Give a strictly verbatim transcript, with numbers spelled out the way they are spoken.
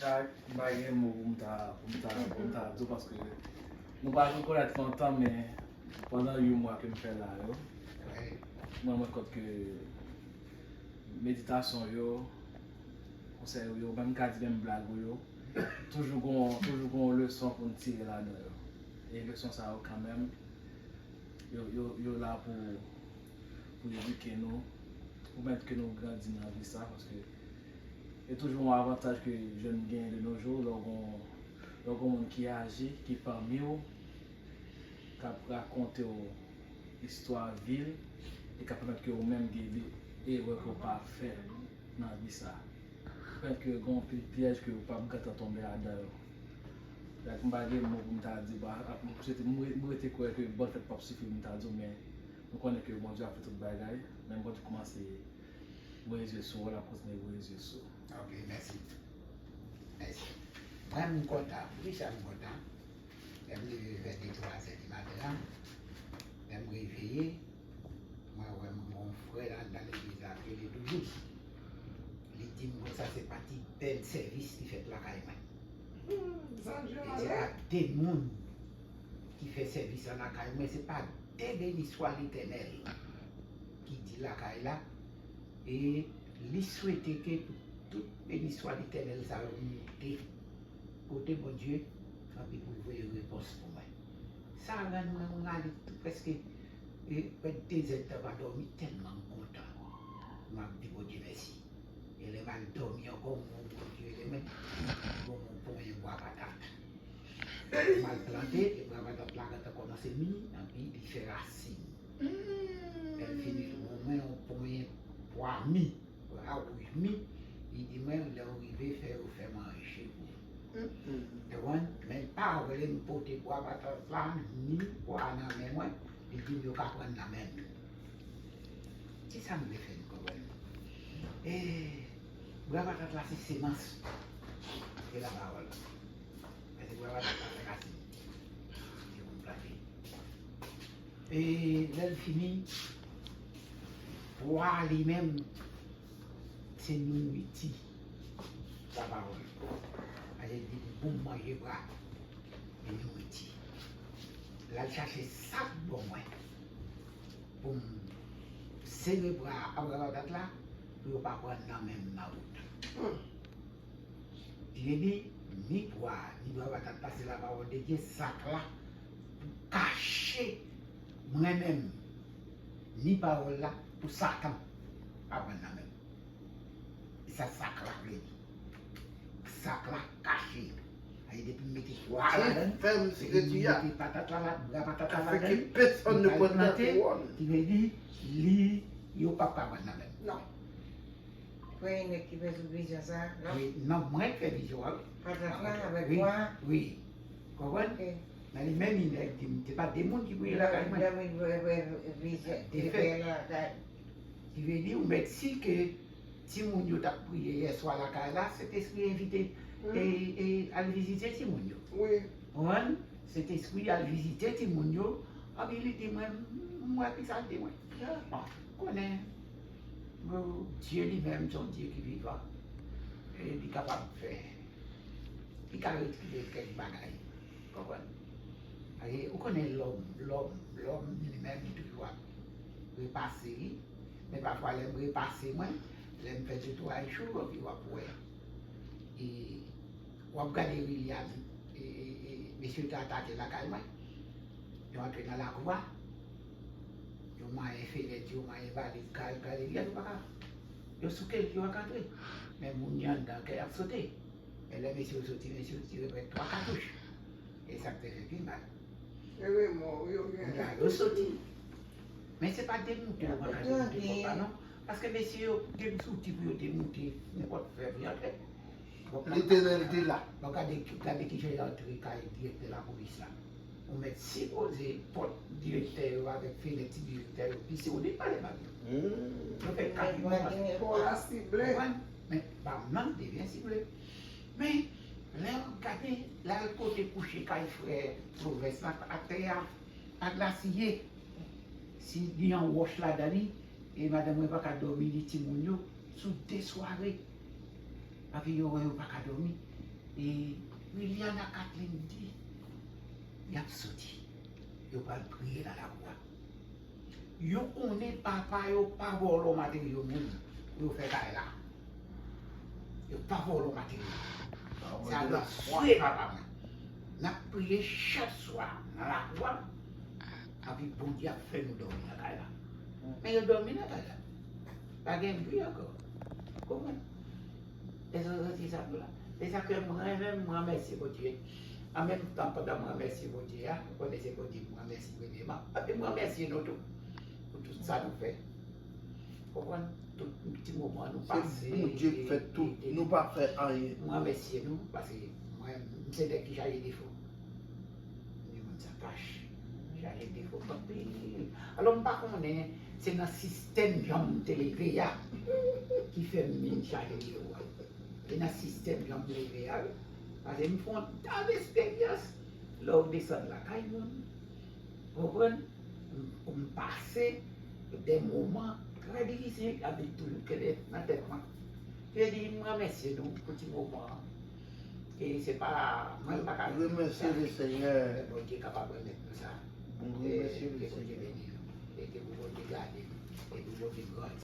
Chak, m pa gen mo pou m ta, pou m ta, pou m ta di w, paske nou pa rekonèt lontan, men pandan yon mwa ke m fè la yo, mwen rann mwen kont ke meditasyon w yo, konsèy w yo, menm m ka di menm blag ou yo, toujou gon, toujou gon leson pou n tire ladan yo. E leson sa yo kanmenm, yo, yo, yo la pou, pou edike nou, pou pèmèt ke nou grandi nan vi sa, paske e toujou yon avantaj ke jèn genyen de nos jours, lè w gon, lè w gon moun ki aji, ki pami w, k ap rakonte w istwa vi l, e k ap pèmèt ke ou menm gen de erè ke w pa fè nan vi sa. Pèmèt ke gen anpil pyèj ke ou p ap gentan tonbe ladan yo. Donk, m pa gen mo pou m ta di, ba, ap, m swete, m re-, m rete kwè ke bòn fèt p ap sifi pou m ta di w, men nou konnen ke Bondye ap fè tout bagay, men Bondye kòmanse voye zye sou ou, l ap kontinye voye zye sou ou. Ok, mèsi. Mèsi. Mwen, m kontan. Poukisa m kontan? Lè m leve vè de twa zè di maten an, lè m reveye, mwen wè m gon frè la anndan legliz la ki rele Doudou. Li di m konsa se pa ti bèl sèvis ki fèt lakay mwen. Hmm, sa Li di pa de moun ki fè sèvis la lakay mwen, se pa de beni swa Letènèl ki di lakay la, e li swete ke pou tout beni swa Letènèl sa yo moute kote Bondye, anpi pou l voye repons pou mwen. Sa rann mwen m rale tou prèske, e, prè de dezèdtan pa dòmi tèlman m kontan. M ap di Bondye mèsi. E lè m al dòmi ankò, m wè Bondye rele mwen, bon, m ponyen bwa patat. M al plante, e bwa patat la gentan kòmanse mi, anpi li fè rasin. Lè l fini, l ban mwen yon ponyen pwa mi, pwa wouj mi, li di mwen, lè w rive, fè yo fè manje pou ou. Te konprann? Men l pa vle m pote bwa patat la, ni pwa a nan men mwen, li di m yo ka pran nan men m. Kisa m vle fè n konprann? E, bwa patat la se semans de lapawòl. Paske bwa patat la fè rasin. Se pou m plante. E lè l fini, pwa li menm, se nouriti lapawòl. Paske li di pou m manje bwa, li nouriti. L al chache sa k bon mwen. Pou m sere bra a, bra patat la, pou yo pa pran nan men m nan wout. Li di, ni pwa, ni bra patat la, se lapawòl de Dye, sak la pou kache mwen menm, ni pawòl la pou Satan pa pran nan men m. E sa sak la vle di. Sak la kache. Aye depi m mete pwa a ladan l, depi m mete patat la, la, bra patat la ladan l, m pral plante, ki vle di, li, yo p ap ka pran nan men m. Non. Premye nèg ki fè sou vizyon sa, non? Wi, non, mwen k fè vizyon an, wi. Patat la avèk pwa. Wi. Konprann? Men li menm li nèg di m, se pa de moun ki priye lakay mwen. Vizyon, te fè lakay. Ki vle di, ou mèt si ke timoun yo t ap priye yèswa lakay la, Sentespri envite e, e al vizite timoun yo. Wi. Konprann? Sentespri al vizite timoun yo, anpi li di mwen, m wè kisa l di mwen. Bon, konnen, bon, Dye li menm se yon Dye ki vivan. E li kapab fè, li ka retire kèk bagay. Konprann? E ou konnen lòm, lòm, lòm li menm li toujou ap repase li. Men pafwa lè m repase mwen, lè m fè netwayaj yo, anpi w ap wè. E w ap gade William, e, e, e, mesye yo te atake lakay mwen. Yo antre nan lakou a. Yo manyen fenèt yo, manyen valiz kay, gade William yo pa ka. Yo souke l, yo pa ka antre. Men moun yo anndan kè y ap sote. Men lè mesye yo soti, mesye yo tire prèt twa katouch. E sa k te fè pi mal. E remò yo gen. Yo soti. Men se pa demoute yo pa ka demoute kòb la non. Paske mesye yo gen zouti pou yo demoute nenpòt fè pou yo antre. Li te la, li te la. Bon, gade, gade kijan yo antre kay direktè lapolis la. Ou mèt sipoze pòt direktè yo avèk fenèt ti direktè yo pise, ou depale bal yo. Yo fè kat mwa. Pò a sible. Konprann? Men pa m nan te byen sible. Men lè w gade, lè al kote kouche kay frè Provens la, atè a pa glasiye. Si gen yon wòch ladan li, e madanm mwen pa ka dòmi ni timoun yo sou de sware. Paske yo wè yo pa ka dòmi. E Liliana Kathleen di, y ap soti. Yo pral priye nan lakou a. Yo konnen papa yo pa vòlò materyo moun pou yo fè kay la. Yo pa vòlò materyo. Se a lafwa papa mwen. N ap priye chak swa nan lakou a. Epi Bondye ap fè nou dòmi nan kay la. Men yo dòmi nan kay la. Pa gen bri ankò. Konprann? Èske w santi sa pou la? Se sa ke mwen menm, mwen remèsye Bondye. An menm tan, pandan mwen remèsye Bondye a, ou konnen se Bondye pou mwen remèsye premyèman. Epi mwen remèsye nou tou pou tout sa nou fè. Konprann? Tout ti moman nou pase. Se Bondye ki fè tout. Nou pa fè anyen. Mwen remèsye nou, paske mwen, m se nèg ki chaje defo. Men moun sa kach, chaje defo anpil. Alò, m pa konnen, se nan sistèm jan m te leve a ki fè m vin chaje defo a. E nan sistèm jan m leve a, wi. Paske m fè yon tas esperyans. Lè w desann lakay moun, konprann, m, m pase de moman trè difisil, epi toujou kenbe nan tèt mwen. Vle di, m remèsye nou pou ti moman an. E se pa, mwen m pa ka di sa. Remèsye le Senyè. Men Bondye kapab remèt nou sa. Bon, remèsye le Senyè. Ke Bondye beni nou. E ke pou Bondye gade nou. E pou Bondye grandi.